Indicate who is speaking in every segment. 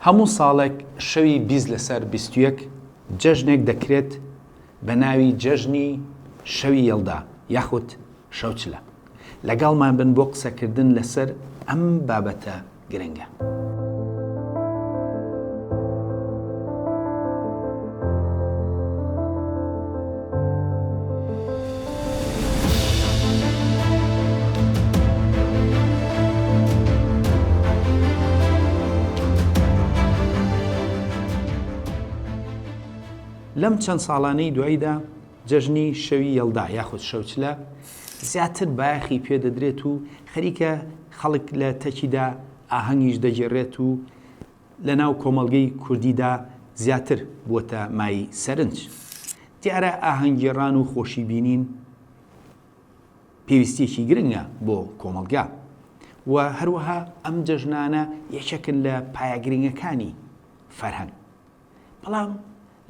Speaker 1: هەموو ساڵێک شەوی 20 لەسەر 21 جەژنێک دەکرێت بە ناوی جەژنی شەوی یەڵدا یاخود شەوچلە. لەگەڵمان بن بۆ قسەکردن لەسەر ئەم بابەتە گرنگە. لەم چەند ساڵانەی دواییدا جەژنی شەوی یەڵدا یاخود شەوچلە زیاتر بایەخی پێدەدرێت و خەریکە خەڵک لە تەکیدا ئاهەنگیش دەگێڕێت و لەناو کۆمەڵگەی کوردیدا زیاتر بووەتە مایەی سەرنج. دیارە ئاهەنگگێڕان و خۆشی بینین پێویستییەکی گرنگە بۆ کۆمەڵگا و هەروەها ئەم جەژنانە یەکێکن لە پایە گرنگەکانی فەرهەنگ. بەڵام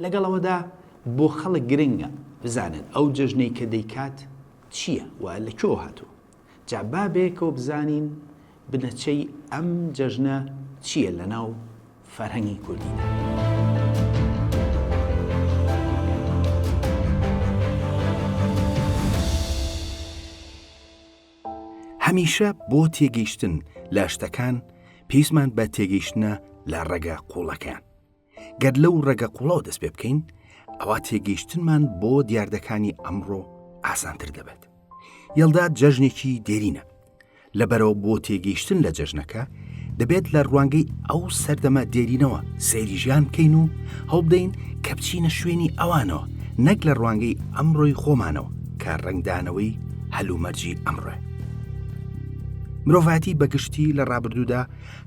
Speaker 1: لەگەڵ ئەوەدا بۆ خەڵک گرنگە بزانن ئەو جەژنەی کە دەیکات چییە و لە کوێوە هاتووە. جا با بەیەکەوە بزانین بنەچەی ئەم جەژنە چییە لەناو فەرهەنگی کوردیدا.
Speaker 2: هەمیشە بۆ تێگەیشتن لە شتەکان پێویستمان بە تێگەیشتنە لە ڕەگە قووڵەکەیان. گەر لەو ڕەگە قوڵەوە دەست پێ بکەین ئەوا تێگەیشتنمان بۆ دیاردەکانی ئەمڕۆ ئاسانتر دەبێت. یەڵدا جەژنێکی دێرینە. لەبەرەوە بۆ تێگەیشتن لە جەژنەکە دەبێت لە ڕوانگەی ئەو سەردەمە دێرینەوە سەیری ژیان بکەین و هەوڵبدەین کە بچینە شوێنی ئەوانەوە نەک لە ڕوانگەی ئەمڕۆی خۆمانەوە کە ڕەنگدانەوەی هەلومەرجی ئەمڕۆیە. مرۆڤایەتی بەگشتی لە ڕابردوودا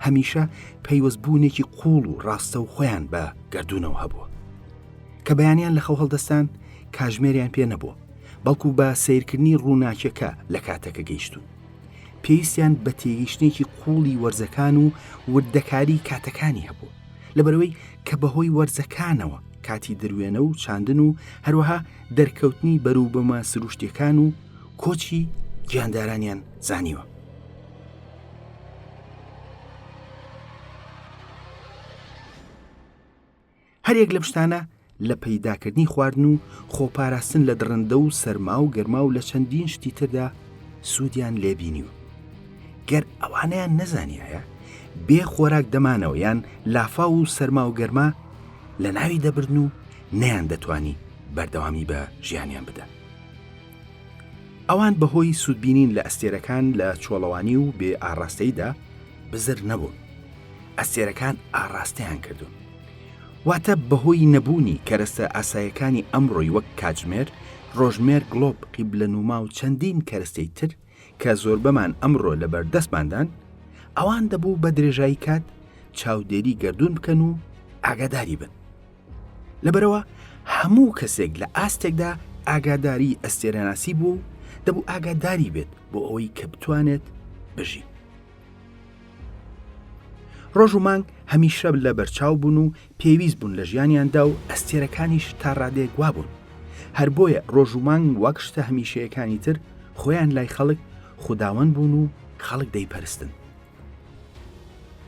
Speaker 2: هەمیشە پەیوەستبوونێکی قووڵ و ڕاستەوخۆیان بە گەردوونەوە هەبووە. کە بەیانیان لە خەو هەڵدەستان کاژمێریان پێ نەبووە، بەڵکو بە سەیرکردنی ڕووناکیەکە لە کاتەکە گەیشتوون. پێویستیان بە تێگەیشتنێکی قووڵی وەرزەکان و وردەکاری کاتەکانی هەبوو. لەبەرئەوەی کە بەهۆی وەرزەکانەوە کاتی دروێنە و چاندن و هەروەها دەرکەوتنی بەروبوومە سروشتیەکان و کۆچی گیاندارانیان زانیوە. هەریەک لەم شتانە لە پەیداکردنی خواردن و خۆپاراستن لە دڕندە و سەرما و گەرما و لە چەندین شتی تردا سوودیان لێ بینیوە. گەر ئەوانەیان نەزانیایە بێ خۆراک دەمانەوە یان لافاو و سەرما و گەرما لە ناوی دەبردن و نەیان دەتوانی بەردەوامی بە ژیانیان بدەن. ئەوان بەهۆی سوودبینین لە ئەستێرەکان لە چۆڵەوانی و بێ ئاڕاستەییدا بزر نەبوون. ئەستێرەکان ئاڕاستەیان کردوون. واتە بەهۆی نەبوونی کەرەستە ئاسایەکانی ئەمڕۆی وەک کاتژمێر، ڕۆژمێر، گڵۆپ، قیبلەنوما و چەندین کەرەستەی تر کە زۆربەمان ئەمڕۆ لەبەر دەستماندان، ئەوان دەبوو بە درێژایی کات چاودێری گەردوون بکەن و ئاگاداری بن. لەبەرئەوە هەموو کەسێک لە ئاستێکدا ئاگاداری ئەستێرەناسی بووە و دەبوو ئاگاداری بێت بۆ ئەوەی کە بتوانێت بژی. ڕۆژ و مانگ هەمیشە لە بەرچاو بوون و پێویست بوون لە ژیانیاندا و ئەستێرەکانیش تا ڕادەیەک وابوون. هەر بۆیە ڕۆژ و مانگ وەک شتە هەمیشەیەکانی تر خۆیان لای خەڵک خوداوەند بوون و خەڵک دەیپەرستن.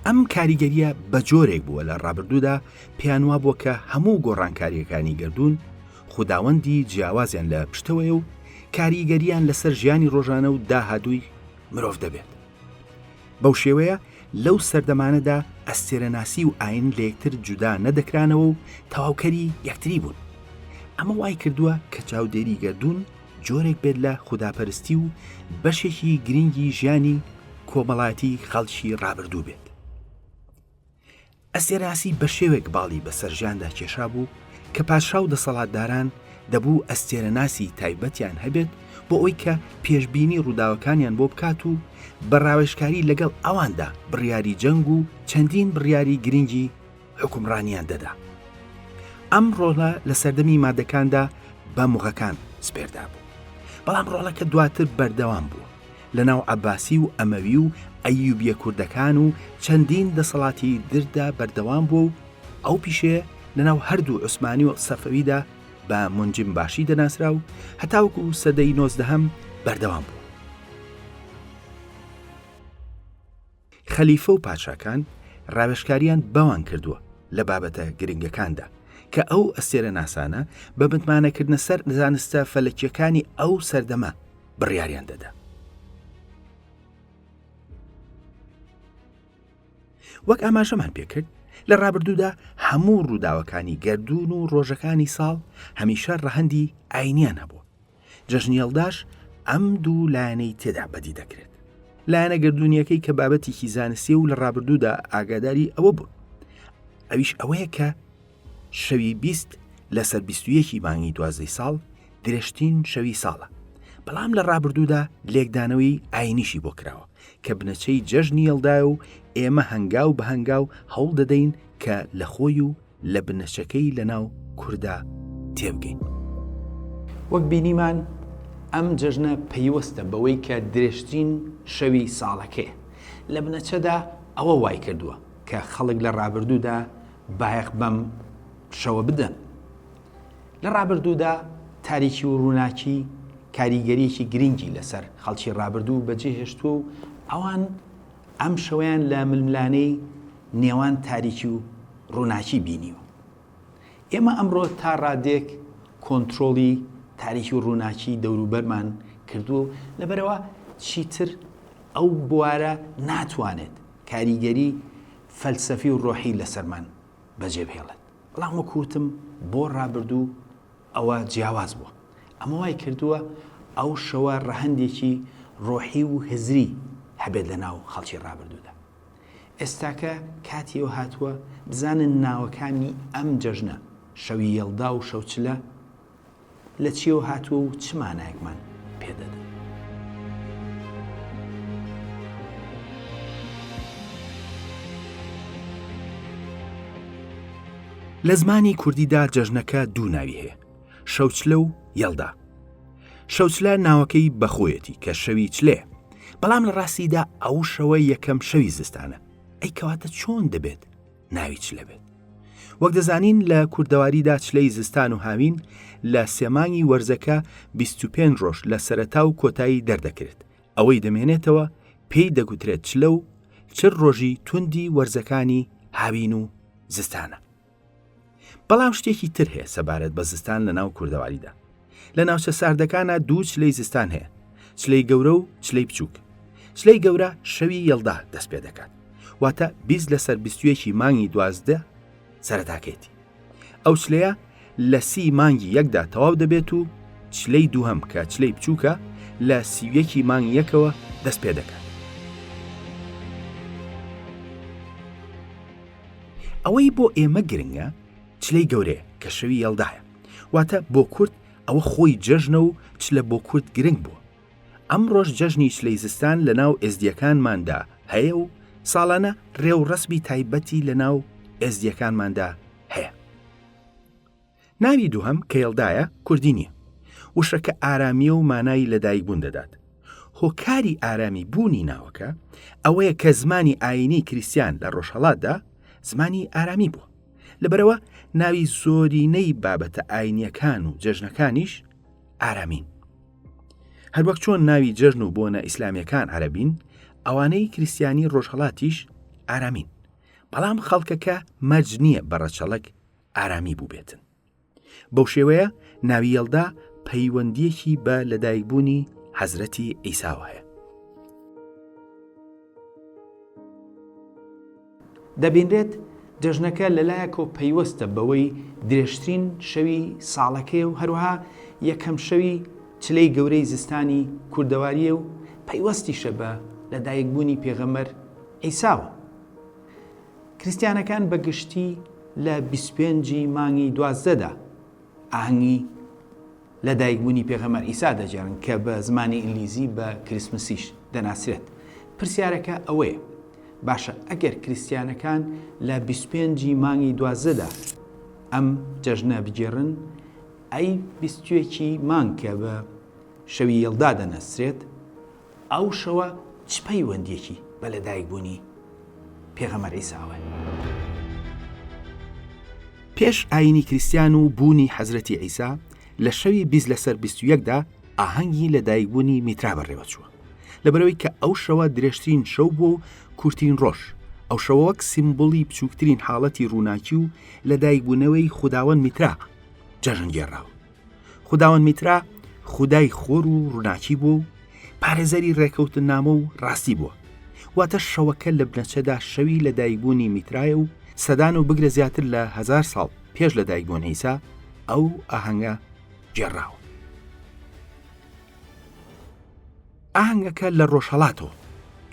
Speaker 2: ئەم کاریگەرییە بە جۆرێک بووە لە ڕابردوودا پێیان وابووە کە هەموو گۆڕانکارییەکانی گەردوون خوداوەندی جیاوازیان لە پشتەوەیە و کاریگەرییان لەسەر ژیانی ڕۆژانە و داهاتووی مرۆڤ دەبێت. بەو شێوەیە لەو سەردەمانەدا ئەستێرەناسی و ئاین لە یەکتر جودا نەدەکرانەوە و تەواوکەری یەکتری بوون. ئەمە وای کردووە کە چاودێری گەردوون جۆرێک بێت لە خوداپەرستی و بەشێکی گرنگی ژیانی کۆمەڵایەتی خەڵکی ڕابردوو بێت. ئەستێرەناسی بە شێوێک باڵی بەسەر ژیاندا کێشابوو کە پادشا و دەسەڵاتداران دەبوو ئەستێرەناسی تایبەتیان هەبێت بۆ ئەوەی کە پێشبینی ڕووداوەکانیان بۆ بکات و بە ڕاوێژکاری لەگەڵ ئەواندا بڕیاری جەنگ و چەندین بڕیاری گرنگی حوکمڕانیان دەدا. ئەم ڕۆڵە لە سەردەمی مادەکاندا بە موغەکان سپێردابوو. بەڵام ڕۆڵەکە دواتر بەردەوام بووە لە ناو عەباسی و ئەمەوی و ئەیوبیە کوردەکان و چەندین دەسەڵاتی دردا بەردەوام بووە و ئەو پیشەیە لە ناو هەردوو عوسمانی و سەفەویدا بە مونجم باشی دەناسرا و هەتاوەکو سەدەی نۆزدەهەم بەردەوام بووە. خەلیفە و پادشاکان ڕاوێژکاریان بەوان کردووە لە بابەتە گرنگەکاندا کە ئەو ئەستێرەناسانە بە متمانەکردنە سەر زانستە فەلەکیەکانی ئەو سەردەمە بڕیاریان دەدا. وەک ئاماژەمان پێکرد لە ڕابردوودا هەموو ڕووداوەکانی گەردوون و ڕۆژەکانی ساڵ هەمیشە ڕەهەندی ئاینیان هەبووە جەژنی یەڵداش ئەم دوو لایەنەی تێدا بەدی دەکرێت. لایەنە گەردوونیەکەی کە بابەتێکی زانستیە و لە ڕابردوودا ئاگاداری ئەوە بوون. ئەویش ئەوەیە کە شەوی 20 لەسەر 21 مانگی دوازدەی ساڵ درێژترین شەوی ساڵە. بەڵام لە ڕابردوودا لێکدانەوەی ئاینیشی بۆ کراوە کە بنەچەی جەژنی یەڵدایە و ئێمە هەنگاو بە هەنگاو هەوڵ دەدەین کە لە خۆی و لە بنەچەکەی لەناو کوردا تێبگەین.
Speaker 1: وەک بینیمان ئەم جەژنە پەیوەستە بەوەی کە درێژترین شەوی ساڵەکەیە. لە بنەچەدا ئەوە وایکردووە کە خەڵک لە ڕابردوودا بایەخ بەم شەوە بدەن. لە ڕابردوودا تاریکی و ڕووناکی کاریگەرییەکی گرنگی لەسەر خەڵکی ڕابردوو بەجێهێشتووە و ئەوان ئەم شەوەیان لە ململانێی نێوان تاریکی و ڕووناکی بینیوە. ئێمە ئەمڕۆ تا ڕادەیەک کۆنترۆڵی تاریکی و ڕووناکی دەوروبەرمان کردووە و لەبەرئەوە چیتر ئەو بوارە ناتوانێت کاریگەری فەلسەفی و ڕۆحی لەسەرمان بەجێبهێڵێت. بەڵام وەکو وتم بۆ ڕابردوو ئەوە جیاواز بووە. ئەمە وای کردووە ئەو شەوە ڕەهەندێکی ڕۆحی و هزری هەبێت لەناو خەڵکی ڕابردوودا. ئێستاکە کاتی ئەوە هاتووە بزانن ناوەکانی ئەم جەژنە، شەوی یەڵدا و شەوچلە، لە چییەوە هاتووە و چ مانایەکمان پێ دەدەن.
Speaker 2: لە زمانی کوردیدا جەژنەکە دوو ناوی هەیە، شەوچلە و یەڵدا. شەوچلە ناوەکەی بەخۆیەتی کە شەوی چلەیە، بەڵام لە ڕاستیدا ئەو شەوە یەکەم شەوی زستانە، ئەی کەواتە چۆن دەبێت ناوی چلە بێت؟ وەک دەزانین لە کوردەواریدا چلەی زستان و هاوین لە سێ مانگی وەرزەکە 25 ڕۆژ لە سەرەتا و کۆتایی دەردەکرێت، ئەوەی دەمێنێتەوە پێی دەگوترێت چلە و چل ڕۆژی توندی وەرزەکانی هاوین و زستانە. بەڵام شتێکی تر هەیە سەبارەت بە زستان لە ناو کوردەواریدا. لە ناوچە ساردەکانە دوو چلەی زستان هەیە، چلەی گەورە و چلەی بچووک. چلەی گەورە شەوی یەڵدا دەست پێ دەکات. واتە 20 لەسەر 21 مانگی دوازدە سەرەتاکەیەتی. ئەو چلەیە لە سی مانگی یەکدا تەواو دەبێت و چلەی دووهەم کە چلەی بچووکە لە سیویەکی مانگی یەکەوە دەست پێ دەکات. ئەوەی بۆ ئێمە گرنگە چلەی گەورەیە کە شەوی یەڵدایە واتە بۆ کورد ئەوە خۆی جەژنە و چلە بۆ کورد گرنگ بووە ئەمڕۆش جەژنی چلەی زستان لە ناو ئێزدیەکانماندا هەیە و ساڵانە ڕێوڕەسمی تایبەتی لە ناو ئێزدیەکانماندا هەیە. ناوی دووهەم کە یەڵدایە کوردی نییە. وشەکە ئارامییە و مانای لەدایکبوون دەدات. هۆکاری ئارامی بوونی ناوەکە ئەوەیە کە زمانی ئایینی کریستیان لە ڕۆژهەڵاتدا زمانی ئارامی بووە. لەبەرئەوە ناوی زۆرینەی بابەتە ئایینییەکان و جەژنەکانیش ئارامین. هەروەک چۆن ناوی جەژن و بۆنە ئیسلامییەکان عەرەبین، ئەوانەی کریستیانی ڕۆژهەڵاتیش ئارامین. بەڵام خەڵکەکە مەرج نییە بە ڕەچەڵەک ئارامی بووبێتن. بەو شێوەیە ناوی یەڵدا پەیوەندییەکی بە لەدایکبوونی حەزرەتی عیساوە هەیە.
Speaker 1: دەبینرێت جەژنەکە لەلایەکەوە پەیوەستە بەوەی درێژترین شەوی ساڵەکەیە و هەروەها یەکەم شەوی چلەی گەورەی زستانی کوردەوارییە و پەیوەستیشە بە لەدایکبوونی پێغەمبەر عیساوە. کریستیانەکان بە گشتی لە 25 ی مانگی 12 دا ئاهەنگی لە دایکبوونی پێغەمبەر عیسا دەگێڕن کە بە زمانی ئینگلیزی بە کریسمسیش دەناسرێت. پرسیارەکە ئەوەیە باشە ئەگەر کریستیانەکان لە 25 ی مانگی 12 دا ئەم جەژنە بگێڕن ئەی 21 ی مانگ کە بە شەوی یەڵدا دەناسرێت ئەو شەوە چ پەیوەندییەکی بە لەدایکبوونی پێغەمبەر عیساوە هەیە؟
Speaker 2: پێش ئایینی کریستیان و بوونی حەزرەتی عیسا، لە شەوی 20 لەسەر 21 دا ئاهەنگی لەدایکبوونی میترا بەڕێوەچووە. لەبەرئەوەی کە ئەو شەوە درێژترین شەو بووە و کورترین ڕۆژ. ئەو شەوە وەک سیمبولی بچووکترین حاڵەتی ڕووناکی و لەدایکبوونەوەی خوداوەند میترا جەژن گێڕاوە. خوداوەند میترا خودای خۆر و ڕووناکی بووە و پارێزەری ڕێکەوتننامە و ڕاستی بووە. واتە شەوەکە لە بنەچەدا شەوی لەدایکبوونی میترایە و سەدان و بگرە زیاتر لە هەزار ساڵ پێش لەدایکبوون عیسا ئەو ئاهەنگە گێڕاوە. ئاهەنگەکە لە ڕۆژهەڵاتەوە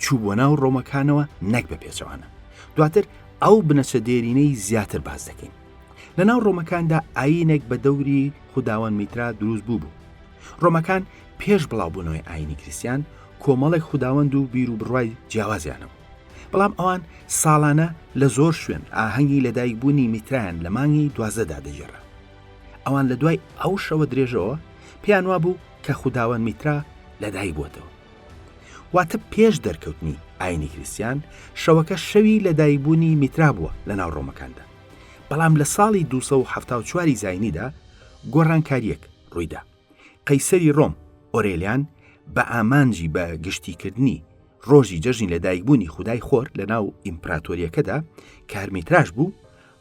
Speaker 2: چوو بۆ ناو ڕۆمەکانەوە نەک بە پێچەوانە. دواتر ئەو بنەچە دێرینەی زیاتر باس دەکەین. لە ناو ڕۆمەکاندا ئایینێک بە دەوری خوداوەند میترا دروست بوو بوو. ڕۆمەکان پێش بڵاوبوونەوەی ئایینی کریستیان کۆمەڵێک خوداوەند و بیر و بڕوای جیاوازیان هەبوو. بەڵام ئەوان ساڵانە لە زۆر شوێن ئاهەنگی لەدایکبوونی میترایان لە مانگی دوازدەدا دەگێڕا. ئەوان لە دوای ئەو شەوە درێژەوە پێیان وابوو کە خوداوەند میترا لەدایک بووەتەوە. واتە پێش دەرکەوتنی ئاینی کریستیان شەوەکە شەوی لەدایکبوونی میترا بووە لە ناو ڕۆمەکاندا. بەڵام لە ساڵی 274 زاینیدا گۆڕانکارییەک ڕوویدا. قەیسەری ڕۆم ئۆرێلیان بە ئامانجی بە گشتیکردنی ڕۆژی جەژنی لەدایکبوونی خودای خۆر لە ناو ئیمپراتۆریەکەدا کە هەر میتراش بوو،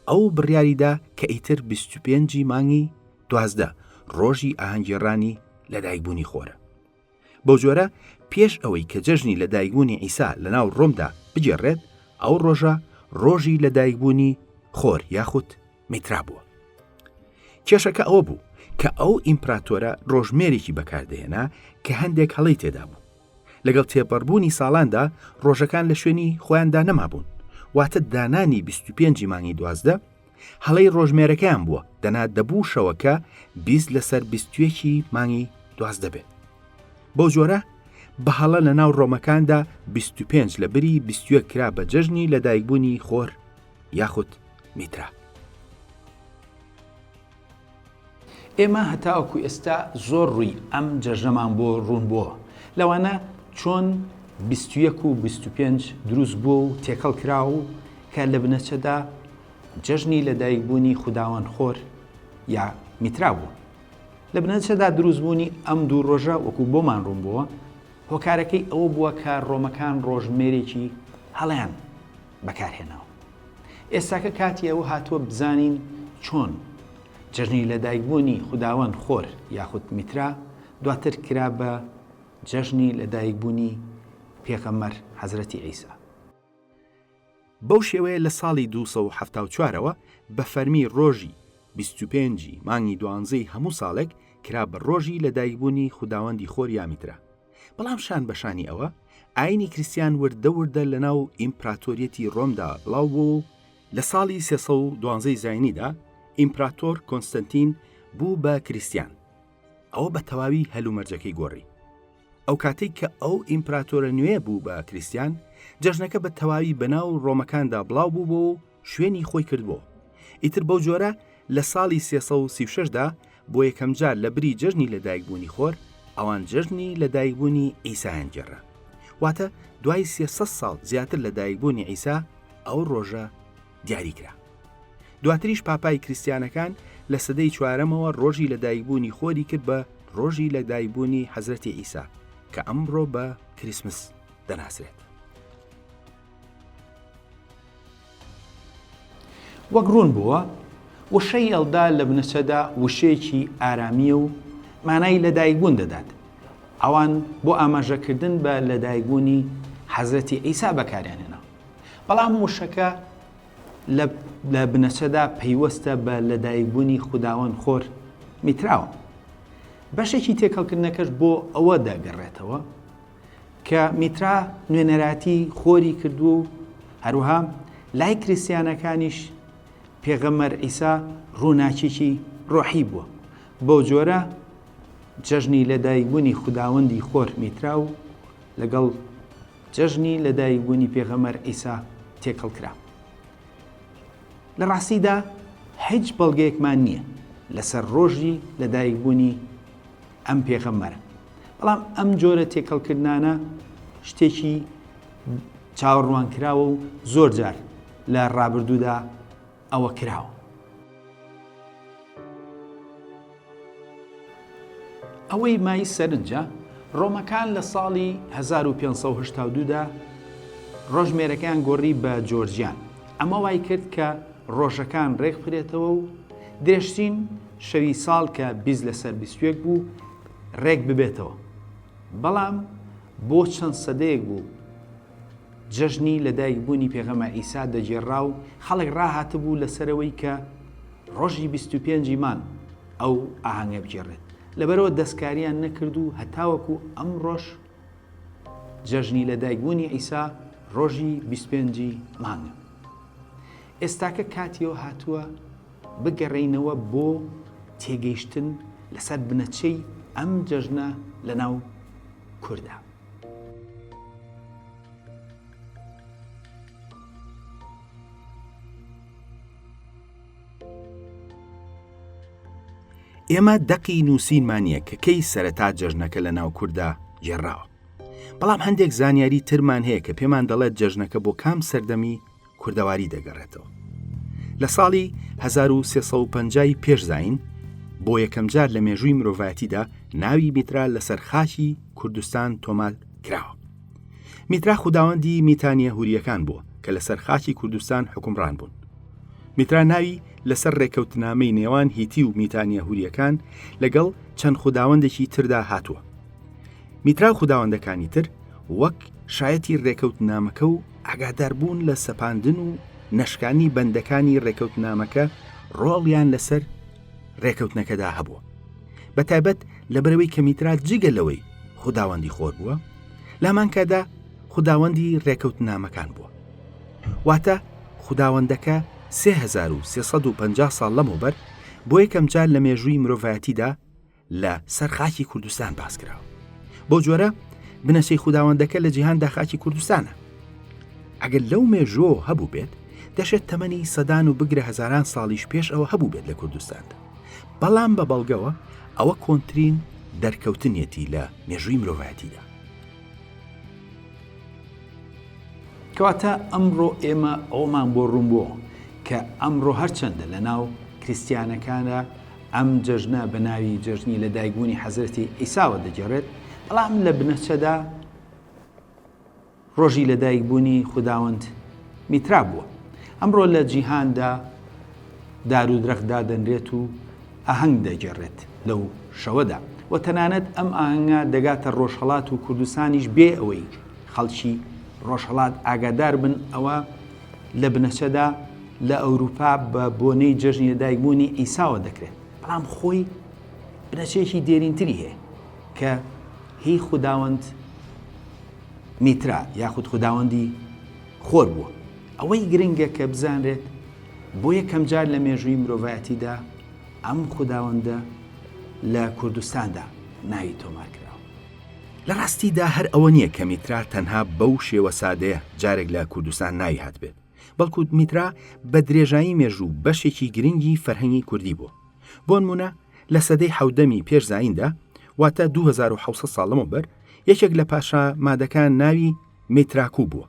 Speaker 2: ئەو بڕیاریدا کە ئیتر 25 ی مانگی 12 ڕۆژی ئاهەنگگێڕانی لەدایکبوونی خۆرە. بەو جۆرە پێش ئەوەی کە جەژنی لەدایکبوونی عیسا لەناو ڕۆمدا بگێڕرێت، ئەو ڕۆژە ڕۆژی لەدایکبوونی خۆر یاخود میترا بووە. کێشەکە ئەوە بوو کە ئەو ئیمپراتۆرە ڕۆژمێرێکی بەکاردەهێنا کە هەندێک هەڵەی تێدا بوو. لەگەڵ تێپەڕبوونی ساڵاندا ڕۆژەکان لە شوێنی خۆیاندا نەمابوون، واتە دانانی 25 ی مانگی 12 هەڵەی ڕۆژمێرەکەیان بووە، دەنا دەبوو شەوەکە 20 لەسەر 21 ی مانگی 12 بێت. بەو جۆرە بە هەڵە لە ناو ڕۆمەکاندا 25 لە بری 21 کرا بە جەژنی لەدایکبوونی خۆر یاخود میترا.
Speaker 1: ئێمە هەتاوەکو ئێستا زۆر ڕووی ئەم جەژنەمان بۆ ڕوون بووە، لەوانە چۆن 21 و 25 دروست بووە و تێکەڵ کراوە و کە لە بنەچەدا جەژنی لەدایکبوونی خوداوەند خۆر یا میترا بووە. لە بنەچەدا دروستبوونی ئەم دوو ڕۆژە وەکو بۆمان ڕوون بووە، هۆکارەکەی ئەوە بووە کە ڕۆمەکان ڕۆژمێرێکی هەڵەیان بەکارهێناوە. ئێستاکە کاتی ئەوە هاتووە بزانین چۆن جەژنی لەدایکبوونی خوداوەند خۆر یاخود میترا دواتر کرا بە جەژنی لەدایکبوونی پێغەمبەر حەزرەتی عیسا.
Speaker 2: بەو شێوەیە لە ساڵی 274 ەوە بە فەرمی ڕۆژی 25 ی مانگی دوانزەی هەموو ساڵێک کرا بە ڕۆژی لەدایکبوونی خوداوەندی خۆر یا میترا. بەڵام شان بە شانی ئەوە، ئایینی کریستیان وردە وردە لەناو ئیمپراتۆریەتی ڕۆمدا بڵاو بووەوە و لە ساڵی 312 ی زاینیدا ئیمپراتۆر کۆنستەنتین بوو بە کریستیان. ئەوە بە تەواوی هەلومەرجەکەی گۆڕی. ئەو کاتەی کە ئەو ئیمپراتۆرە نوێ بوو بە کریستیان، جەژنەکە بە تەواوی بەناو ڕۆمەکاندا بڵاو بووبەوە و شوێنی خۆی کردبۆوە. ئیتر بەو جۆرە لە ساڵی 336 دا بۆ یەکەمجار لە بری جەژنی لەدایکبوونی خۆر، ئەوان جەژنی لەدایکبوونی عیسایان گێڕا. واتە دوای 300 ساڵ زیاتر لە دایکبوونی عیسا ئەو ڕۆژە دیاری کرا. دواتریش پاپای کریستیانەکان لە سەدەی چوارەمەوە ڕۆژی لەدایکبوونی خۆری کرد بە ڕۆژی لەدایکبوونی حەزرەتی عیسا کە ئەمڕۆ بە کریسمس دەناسرێت.
Speaker 1: وەک ڕوون بووە، وشەی یەڵدا لە بنەچەدا وشەیەکی ئارامییە و مانای لەدایکبوون دەدات. ئەوان بۆ ئاماژەکردن بە لەدایکبوونی حەزرەتی عیسا بەکاریان هێنا. بەڵام وشەکە لە لە بنەچەدا پەیوەستە بە لەدایکبوونی خوداوەند خۆر میتراوە. بەشێکی تێکەڵکردنەکەش بۆ ئەوە دەگەڕێتەوە کە میترا نوێنەرایەتی خۆری کردووە و هەروەها لای کریستیانەکانیش پێغەمبەر عیسا ڕووناکیی ڕۆحی بووە. بەو جۆرە جەژنی لەدایکبوونی خوداوەندی خۆر میترا و لەگەڵ جەژنی لەدایکبوونی پێغەمبەر عیسا تێکەڵ کرا. لە ڕاستیدا هیچ بەڵگەیەکمان نییە لەسەر ڕۆژی لەدایکبوونی ئەم پێغەمبەرە. بەڵام ئەم جۆرە تێکەڵکردنانە شتێکی چاوەڕوانکراوە و زۆر جار لە ڕابردوودا ئەوە کراوە. ئەوەی مای سەرنجە، ڕۆمەکان لە ساڵی 1582 دا. ڕۆژمێرەکەیان گۆڕی بە جۆرجیان. ئەمە وای کرد کە ڕۆژەکان ڕێک بخرێتەوە و درێژترین شەوی ساڵ کە 20 لەسەر 21 بوو ڕێک ببێتەوە. بەڵام بۆ چەند سەدەیەک بوو جەژنی لەدایکبوونی پێغەمبەر عیسا دەگێڕرا و خەڵک ڕاهاتبوو لەسەرەوەی کە ڕۆژی 25 ی مانگ ئەو ئاهەنگە بگێڕێت. لەبەرئەوە دەستکاریان نەکرد و هەتاوەکو ئەمڕۆش جەژنی لەدایکبوونی عیسا ڕۆژی 25 ی مانگە. ئێستاکە کاتی ئەوە هاتووە بگەڕێینەوە بۆ تێگەیشتن لەسەر بنەچەی ئەم جەژنە لەناو کوردا.
Speaker 2: ئێمە دەقی نووسینمان نییە کە کەی سەرەتا جەژنەکە لە ناو کووردا گێڕاوە. بەڵام هەندێک زانیاری ترمان هەیە کە پێمان دەڵێت جەژنەکە بۆ کام سەردەمی کوردەواری دەگەڕێتەوە. لە ساڵی 1350 ی پێش زایین بۆ یەکەمجار لە مێژووی مرۆڤایەتیدا ناوی میترا لەسەر خاکی کوردستان تۆمار کراوە. میترا خوداوەندی میتانیە هوریەکان بووە کە لەسەر خاکی کوردستان حوکمڕان بوون. میترا ناوی لەسەر ڕێکەوتنامەی نێوان هیتی و میتانیە هوریەکان لەگەڵ چەند خوداوەندێکی تردا هاتووە. میترا و خوداوەندەکانی تر وەک شایەتی ڕێکەوتنامەکە و ئاگاداربوون لە سەپاندن و نەشکانی بەندەکانی ڕێکەوتنامەکە ڕۆڵیان لەسەر ڕێکەوتنەکەدا هەبووە. بە تایبەت لەبەرئەوەی کە میترا جگە لەوەی خوداوەندی خۆر بووە، لامانکادا خوداوەندی ڕێکەوتنامەکان بووە. واتە خوداوەندەکە 3350 ساڵ لەمەوبەر بۆ یەکەمجار لە مێژووی مرۆڤایەتیدا لە سەر خاکی کوردستان باس کراوە. بەو جۆرە بنەچەی خوداوەندەکە لە جیهاندا خاکی کوردستانە. ئەگەر لەو مێژووەوە هەبووبێت، دەشێت تەمەنی سەدان و بگرە هەزاران ساڵیش پێش ئەوە هەبووبێت لە کوردستاندا. بەڵام بە بەڵگەوە ئەوە کۆنترین دەرکەوتنیەتی لە مێژووی مرۆڤایەتیدا.
Speaker 1: کەواتە ئەمڕۆ ئێمە ئەوەمان بۆ ڕوون بووە کە ئەمڕۆ هەرچەندە لەناو کریستیانەکاندا ئەم جەژنە بە ناوی جەژنی لەدایکبوونی حەزرەتی عیساوە دەگێڕێت، بەڵام لە بنەچەدا ڕۆژی لەدایکبوونی خوداوەند میترا بووە. ئەمڕۆ لە جیهاندا دار و درەخت دادەنرێت و ئاهەنگ دەگێڕێت لەو شەوەدا و تەنانەت ئەم ئاهەنگە دەگاتە ڕۆژهەڵات و کوردستانیش بێ ئەوەی خەڵکی ڕۆژهەڵات ئاگادار بن ئەوە لە بنەچەدا لە ئەوروپا بە بۆنەی جەژنی لەدایکبوونی عیساوە دەکرێت، بەڵام خۆی بنەچەیەکی دێرینتری هەیە کە هی خوداوەند میترا یاخود خوداوەندی خۆر بووە. ئەوەی گرنگە کە بزانرێت بۆ یەکەمجار لە مێژووی مرۆڤایەتیدا ئەم خوداوەندە لە کوردستاندا ناوی تۆمار کراوە.
Speaker 2: لە ڕاستیدا هەر ئەوە نییە کە میترا تەنها بەو شێوە سادەیە جارێک لە کوردستان ناوی هاتبێت، بەڵکو میترا بە درێژایی مێژوو بەشێکی گرنگی فەرهەنگی کوردی بووە. بۆنموونە لە سەدەی حەودەمی پێش زاییندا، واتە 2700 ساڵ لەمەوبەر، یەکێک لە پاشا مادەکان ناوی میتراکو بووە.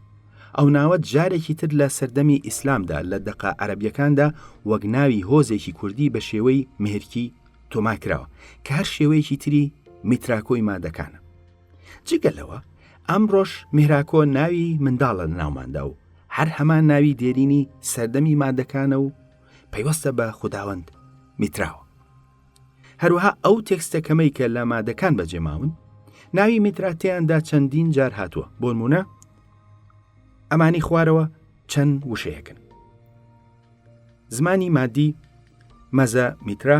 Speaker 2: ئەو ناوە جارێکی تر لە سەردەمی ئیسلامدا لە دەقە عەرەبییەکاندا وەک ناوی هۆزێکی کوردی بە شێوەی مهرکی تۆمار کراوە کە هەر شێوەیەکی تری میتراکۆی مادەکانە. جگە لەوە ئەمڕۆش مهراکۆ ناوی منداڵە لە ناوماندا و هەر هەمان ناوی دێرینی سەردەمی مادەکانە و پەیوەستە بە خوداوەند میتراوە. هەروەها ئەو تێکستە کەمەی کە لە مادەکان بەجێماون ناوی میترا تێیاندا چەندین جار هاتووە بۆنمونە ئەمانی خوارەوە چەند وشەیەکن زمانی مادی مەزە میترا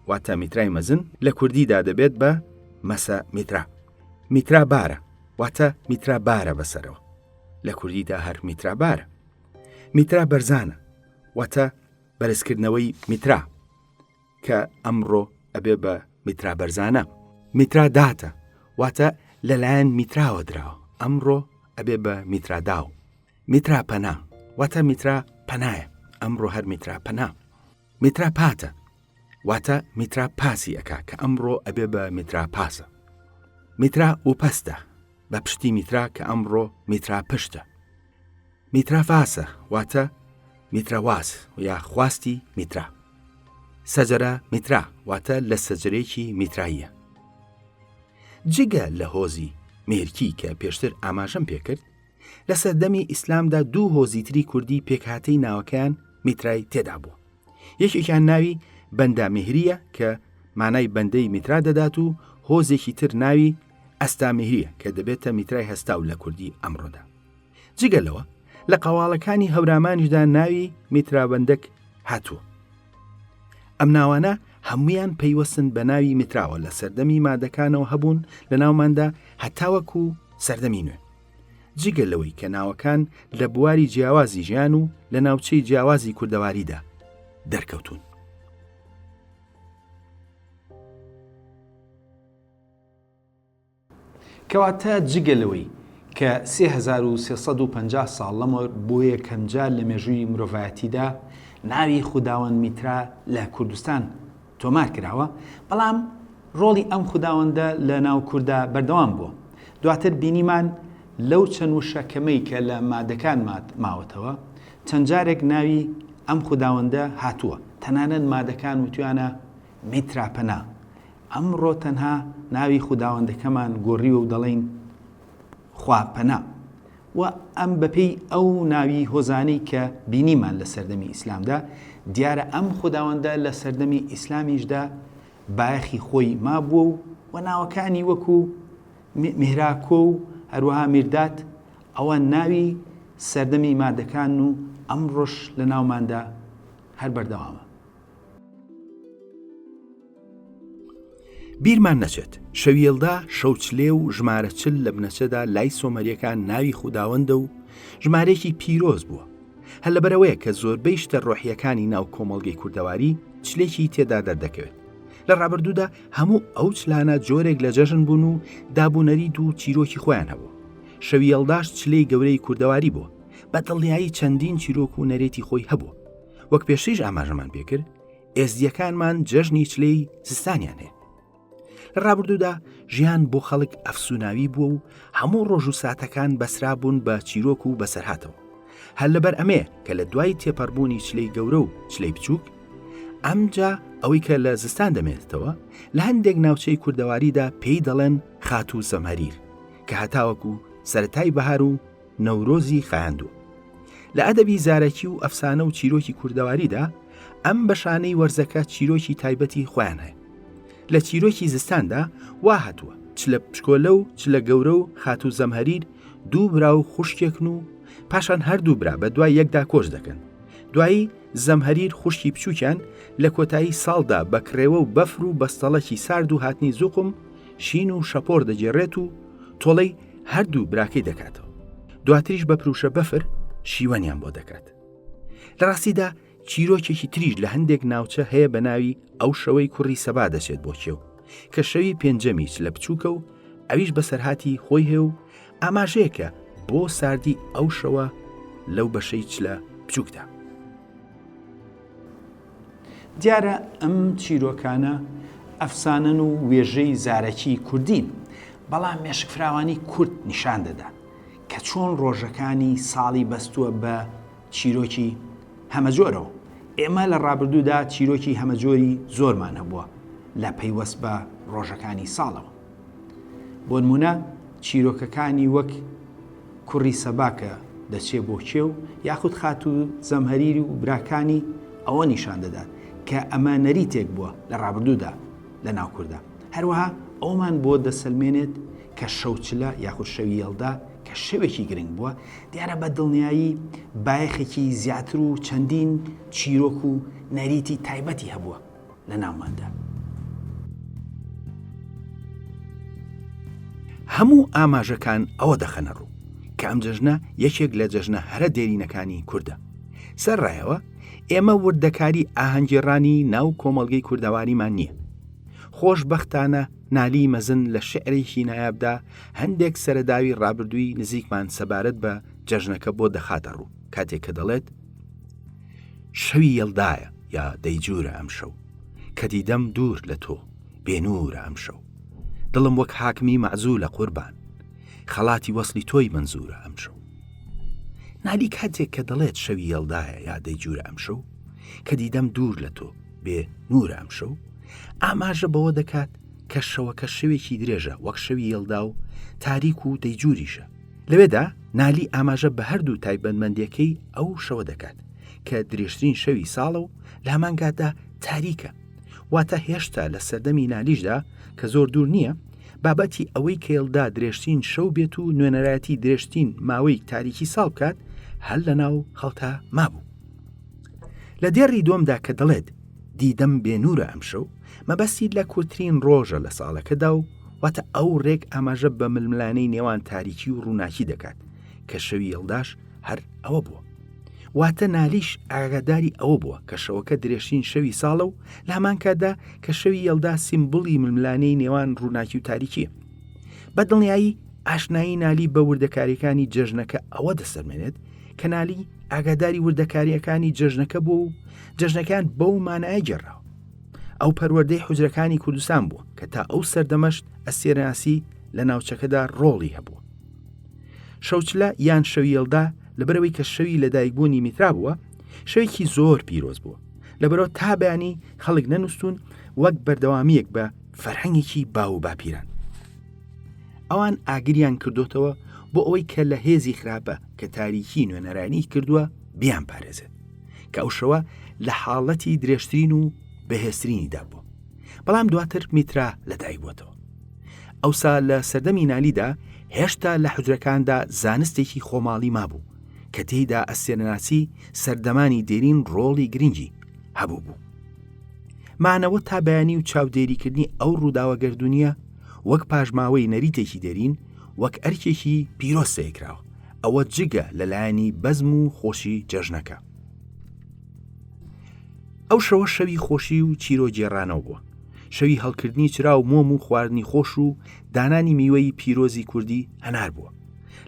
Speaker 2: واتە میترای مەزن لە کوردیدا دەبێت بە مەسە میترا میترا بارە واتە میترا بارە بەسەرەوە لە کوردیدا هەر میترا بارە میترا بەرزانە واتە بەرزکردنەوەی میترا کە ئەمڕۆ ئەبێ بە میترا بەرزانە. میترا داتە، واتە لەلایەن میتراوە دراوە، ئەمڕۆ ئەبێ بە میترا داو. میترا پەنا، واتە میترا پەنایە، ئەمڕۆ هەر میترا پەنا. میترا پاتە، واتە میترا پاسی ئەکا کە ئەمڕۆ ئەبێ بە میترا پاسە. میترا وپەستە، بە پشتی میترا کە ئەمڕۆ میترا پشتە. میترا ڤاسە واتە میترا واز یا خواستی میترا. سەجەرە میترا واتە لە سەجەرێکی میتراییە. جگە لە هۆزی مێرکی کە پێشتر ئاماژەم پێکرد، لە سەردەمی ئیسلامدا دوو هۆزی تری کوردی پێکهاتەی ناوەکەیان میترای تێدا بووە. یەکێکیان ناوی بەندا میهرییە کە مانای بەندەی میترا دەدات و هۆزێکی تر ناوی ئەستا میهرییە کە دەبێتە میترای هەستاو لە کوردی ئەمڕۆدا. جگە لەوە لە قەواڵەکانی هەورامانیشدا ناوی میترابەندەک هاتووە. ئەم ناوانە هەمویان پەیوەستن بە ناوی میتراوە لە سەردەمی مادەکانەوە هەبوون لە ناوماندا هەتاوەکو سەردەمی نوێ. جگە لەوەی کە ناوەکان لە بواری جیاوازی ژیان و لە ناوچەی جیاوازی کوردەواریدا دەرکەوتوون.
Speaker 1: کەواتە جگە لەوەی کە 3350 ساڵ لەمەوبەر بۆ یەکەمجار لە مێژووی مرۆڤایەتیدا ناوی خوداوەند میترا لە کوردستان تۆمار کراوە، بەڵام ڕۆڵی ئەم خوداوەندە لە ناو کوردا بەردەوام بووە. دواتر بینیمان لەو چەند وشە کەمەی کە لە مادەکان ماوەتەوە، چەند جارێک ناوی ئەم خوداوەندە هاتووە، تەنانەت مادەکان وتویانە میتراپەنا. ئەمڕۆ تەنها ناوی خوداوەندەکەمان گۆڕیوە و دەڵێین خواپەنا. و ئەم بەپێی ئەو ناوی هۆزانەی کە بینیمان لە سەردەمی ئیسلامدا، دیارە ئەم خوداوەندە لە سەردەمی ئیسلامیشدا بایەخی خۆی مابووە و و ناوەکانی وەکو میهراکۆ و هەروەها میرداد ئەوە ناوی سەردەمی مادەکان و ئەمڕۆش لە ناوماندا هەر بەردەوامە.
Speaker 2: بیرمان نەچێت شەویەلدا شەوچلێ و ژمارە چل لە بنەچەدا لای سۆمەریەکان ناوی خوداوەندە و ژمارەیەکی پیرۆز بووە هەر لەبەرەوەیە کە زۆربەی شتە ڕۆحیەکانی ناو کۆمەڵگەی کوردەواری چلێکی تێدا دەردەکەوێت لە ڕابردوودا هەموو ئەو چلانە جۆرێک لە جەژن بوون و دابوونەریت و چیرۆکی خۆیان هەبوو شەویەلداش چلەی گەورەی کوردەواری بووە بە دڵنیایی چەندین چیرۆک و نەرێتی خۆی هەبووە وەک پێشتریش ئاماژەمان پێکرد ئێزدیەکانمان جەژنی چلەی زستانیان هەیە لە ڕابردوودا ژیان بۆ خەڵک ئەفسوناوی بووە و هەموو ڕۆژ و ساتەکان بەسرابوون بە چیرۆک و بەسەرهاتەوە هەر لەبەر ئەمەیە کە لە دوای تێپەڕبوونی چلەی گەورە و چلەی بچووک ئەمجا ئەوەی کە لە زستان دەمێنێتەوە لە هەندێک ناوچەی کوردەواریدا پێی دەڵێن خاتوو زەمهەریر کە هەتاوەکو سەرەتای بەهار و نەورۆزی خایاندووە. لە ئەدەبی زارەکی و ئەفسانە و چیرۆکی کوردەواریدا ئەم بەشانەی وەرزەکە چیرۆکی تایبەتی خۆیان هەیە. لە چیرۆکی زستاندا وا هاتووە چلە بچکۆلە و چلە گەورە و خاتوو زەمهەریر دوو برا و خوشکێکن و پاشان هەردوو برا بە دوای یەکدا کۆچ دەکەن. دوایی زەمهەریر خوشکی بچووکیان لە کۆتایی ساڵدا بە کڕێوە و بەفر و بەستەڵەکی سارد و هاتنی زوقم شین و شەپۆڕ دەگێڕێت و تۆڵەی هەردوو براکەی دەکاتەوە دواتریش بە پروشە بەفر شیوەنیان بۆ دەکات لە ڕاستیدا چیرۆکێکی تریش لە هەندێک ناوچە هەیە بە ناوی ئەو شەوەی کوڕی سەبا دەچێت بۆ کێو کە شەوی پێنجەمی چلە بچووکە و ئەویش بەسەرهاتی خۆی هەیە و ئاماژەیەکە بۆ ساردی ئەو شەوە لەو بەشەی چلە بچووکدا.
Speaker 1: دیارە ئەم چیرۆکانە ئەفسانەن و وێژەی زارەکی کوردین، بەڵام مێشکفراوانی کورد نیشان دەدات کە چۆن ڕۆژەکانی ساڵی بەستووە بە چیرۆکی هەمەجۆرەوە. ئێمە لە ڕابردوودا چیرۆکی هەمەجۆری زۆرمان هەبووە لە پەیوەست بە ڕۆژەکانی ساڵەوە. بۆنمونە چیرۆکەکانی وەک کوڕی سەبا کە دەچێ بۆ کێو یاخود خاتوو زەمهەریری و براکانی ئەوە نیشان دەدات کە ئەمە نەریتێک بووە لە ڕابردوودا لە ناو کوردا. هەروەها ئەوەمان بۆ دەسەلمێنێت کە شەوچلە یاخود شەوی یەڵدا کە شەوێکی گرنگ بووە، دیارە بە دڵنیایی بایەخێکی زیاتر و چەندین چیرۆک و نەریتی تایبەتی هەبووە لە ناوماندا.
Speaker 2: هەموو ئاماژەکان ئەوە دەخەنە ڕوو کە ئەم جەژنە یەکێک لە جەژنە هەرە دێرینەکانی کوردە. سەرڕایەوە ئێمە وردەکاری ئاهەنگگێڕانی ناو کۆمەڵگەی کوردەواریمان نییە. خۆشبەختانە نالی مەزن لە شیعرێکی نایابدا هەندێک سەرەداوی ڕابردووی نزیکمان سەبارەت بە جەژنەکە بۆ دەخاتە ڕوو کاتێک کە دەڵێت، شەوی یەلدایە یا دەیجوورە ئەمشەو کە دیدەم دوور لە تۆ بێ نوورە ئەمشەو دڵم وەک حاکمی مەعزوولە قوربان خەڵاتی وەسلی تۆی مەنزوورە ئەمشەو نالی کاتێک کە دەڵێت شەوی یەلدایە یا دەیجوورە ئەمشەو کە دیدەم دوور لە تۆ بێ نوورە ئەمشەو ئاماژە بەوە دەکات کە شەوەکە شەوێکی درێژە وەک شەوی یەلدا و تاریک و دەیجووریشە. لەوێدا نالی ئاماژە بە هەردوو تایبەتمەندیەکەی ئەو شەوە دەکات کە درێژترین شەوی ساڵە و لە هەمان کاتدا تاریکە واتە هێشتا لە سەردەمی نالیشدا کە زۆر دوور نییە بابەتی ئەوەی کە یەلدا درێژترین شەو بێت و نوێنەرایەتی درێژترین ماوەی تاریکی ساڵ بکات هەر لە ناو خەڵکا مابوو. لە دێڕی دووەمدا کە دەڵێت دیدەم بێ نوورە ئەمشەو، مەبەستی لە کورتترین ڕۆژە لە ساڵەکەدا و واتە ئەو ڕێک ئاماژە بە ململانێی نێوان تاریکی و ڕووناکی دەکات کە شەوی یەلداش هەر ئەوە بووە. واتە نالیش ئاگاداری ئەوە بووە کە شەوەکە درێژترین شەوی ساڵە و لە هەمان کاتدا کە شەوی یەلدا سیمبولی ململانێی نێوان ڕووناکی و تاریکییە. بە دڵنیایی ئاشنایی نالی بە وردەکارییەکانی جەژنەکە ئەوە دەسەلمێنێت کە نالی ئاگاداری وردەکارییەکانی جەژنەکە بووە و جەژنەکەیان بەو مانایە گێڕاوە. ئەو پەروەردەی حوجرەکانی کوردستان بووە کە تا ئەو سەردەمەش ئەستێرەناسی لە ناوچەکەدا ڕۆڵی هەبووە. شەوچلە یان شەوی یەلدا لەبەرئەوەی کە شەوی لەدایکبوونی میترا بووە، شەوێکی زۆر پیرۆز بووە. لەبەرئەوە تا بەیانی خەڵک نەنووستوون وەک بەردەوامییەک بە فەرهەنگێکی باو و باپیران. ئەوان ئاگریان کردۆتەوە بۆ ئەوەی کە لە هێزی خراپە کە تاریکی نوێنەرانی کردووە بیان پارێزێت کە ئەو شەوە لە حاڵەتی درێژترین و بەهێزترینیدا بووە. بەڵام دواتر میترا لەدایک بووەتەوە. ئەوسا لە سەردەمی نالیدا هێشتا لە حوجرەکاندا زانستێکی خۆماڵی مابوو کە تێیدا ئەستێرەناسی سەردەمانی دێرین ڕۆڵی گرنگی هەبوو بوو. مانەوە تا بەیانی و چاودێریکردنی ئەو ڕووداوە گەردوونییە وەک پاشماوەی نەریتێکی دێرین وەک ئەرکێکی پیرۆز سەیرکراوە، ئەوە جگە لە لایەنی بەزم و خۆشی جەژنەکە. ئەو شەوە شەوی خۆشی و چیرۆ گێڕانەوە بووە، شەوی هەڵکردنی چرا و مۆم و خواردنی خۆش و دانانی میوەی پیرۆزی کوردی هەنار بووە.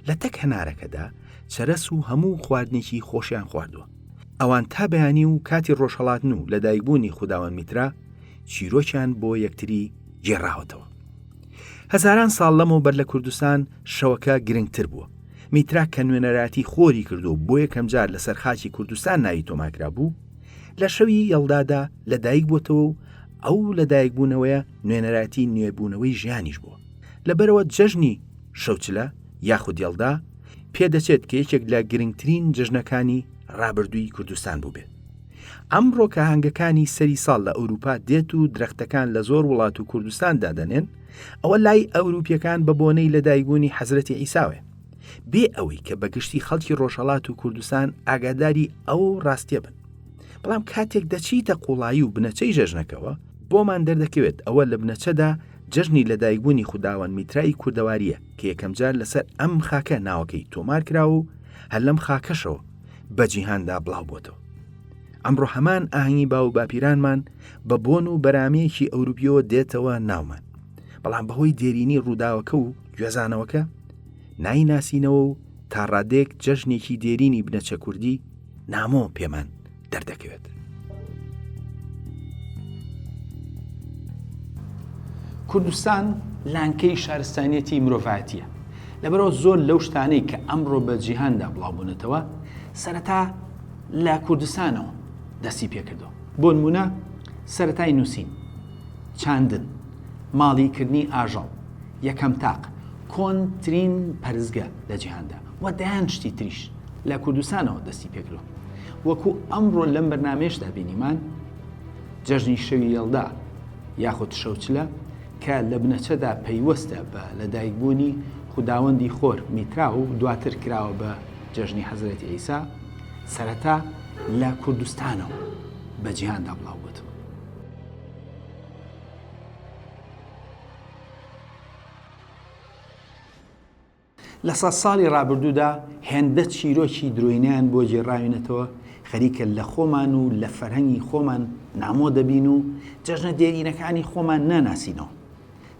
Speaker 2: لە تەک هەنارەکەدا چەرەس و هەموو خواردنێکی خۆشیان خواردووە. ئەوان تا بەیانی و کاتی ڕۆژهەڵاتن و لەدایکبوونی خوداوەند میترا چیرۆکیان بۆ یەکتری گێڕاوەتەوە. هەزاران ساڵ لەمەوبەر لە کوردستان شەوەکە گرنگتر بووە. میترا کە نوێنەرایەتی خۆری کرد و بۆ یەکەمجار لەسەر خاکی کوردستان ناوی تۆمارکرابوو، لە شەوی یەڵدادا لەدایک بۆتەوە و ئەو لەدایکبوونەوەیە نوێنەرایەتی نوێبوونەوەی ژیانیش بووە. لەبەرئەوە جەژنی شەوچلە یاخود یەڵدا پێدەچێت کە یەکێک لە گرنگترین جەژنەکانی ڕابردووی کوردستان بووبێت. ئەمڕۆ کە ئاهەنگەکانی سەری ساڵ لە ئەوروپا دێت و درەختەکان لە زۆر وڵات و کوردستان دادەنێن، ئەوە لای ئەوروپیەکان بە بۆنەی لەدایکبوونی حەزرەتی عیساوەیە. بێ ئەوەی کە بە گشتی خەڵکی ڕۆژهەڵات و کوردستان ئاگاداری ئەو ڕاستیە بن. بەڵام کاتێک دەچیتە قوڵایی و بنەچەی جەژنەکەوە، بۆمان دەردەکەوێت ئەوە لە بنەچەدا جەژنی لەدایکبوونی خوداوەند میترای کوردەوارییە کە یەکەمجار لەسەر ئەم خاکە ناوەکەی تۆمار کراوە و هەر لەم خاکەشەوە بە جیهاندا بڵاو بۆتەوە. ئەمڕۆ هەمان ئاهەنگی باو و باپیرانمان بە بۆن و بەرامەیەکی ئەوروپیەوە دێتەوە ناومان. بەڵام بەهۆی دێرینی ڕووداوەکە و گوێزانەوەکە نایناسینەوە و تا ڕادەیەک جەژنێکی دێرینی بنەچە کوردی نامۆ پێمان دەردەکەوێت.
Speaker 1: کوردستان لانکەی شارستانیەتی مرۆڤایەتیە لەبەرئەوە زۆر لەو شتانەی کە ئەمڕۆ بە جیهاندا بڵاوبوونەتەوە سەرەتا لە کوردستانەوە دەستی پێکردەوە بۆ نمونە سەرەتای نووسین چاندن ماڵیکردنی ئاژەڵ یەکەم تاق کۆنترین پەرستگە لە جیهاندا و دەیان شتی تریش لە کوردستانەوە دەستی پێکردووە وەکو ئەمڕۆ لەم بەرنامەیەشدا بینیمان جەژنی شەوی یەلدا یاخود شەوچلە کە لە بنەچەدا پەیوەستە بە لەدایکبوونی خوداوەندی خۆر میترا و دواتر کراوە بە جەژنی حەزرەتی عیسا سەرەتا لە کوردستانەوە بە جیهاندا بڵاوبووەتەوە. لە سەد ساڵی ڕابردوودا هێندە چیرۆکی درۆینەیان بۆ گێڕاوینەتەوە، خەریکە لە خۆمان و لە فەرهەنگی خۆمان نامۆ دەبین و جەژنە دێرینەکانی خۆمان ناناسینەوە.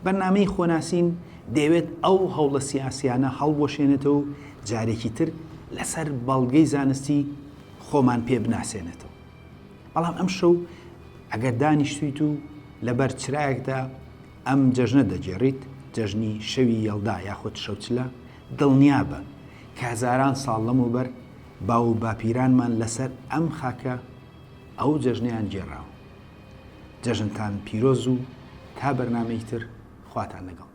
Speaker 1: بەرنامەی خۆناسین دەیەوێت ئەو هەوڵە سیاسیانە هەڵبوەشێنێتەوە و جارێکی تر لەسەر بەڵگەی زانستی خۆمان پێ بناسێنێتەوە. بەڵام ئەمشەو ئەگەر دانیشتویت و لەبەر چرایەکدا ئەم جەژنە دەگێڕیت، جەژنی شەوی یەڵدا یاخود شەوچلە، دڵنیابە کە هەزاران ساڵ لەمەوبەر باو و باپیرانمان لەسەر ئەم خاکە ئەو جەژنەیان گێڕاوە. جەژنتان پیرۆز و تا بەرنامەی تر خواتان لەگەڵ.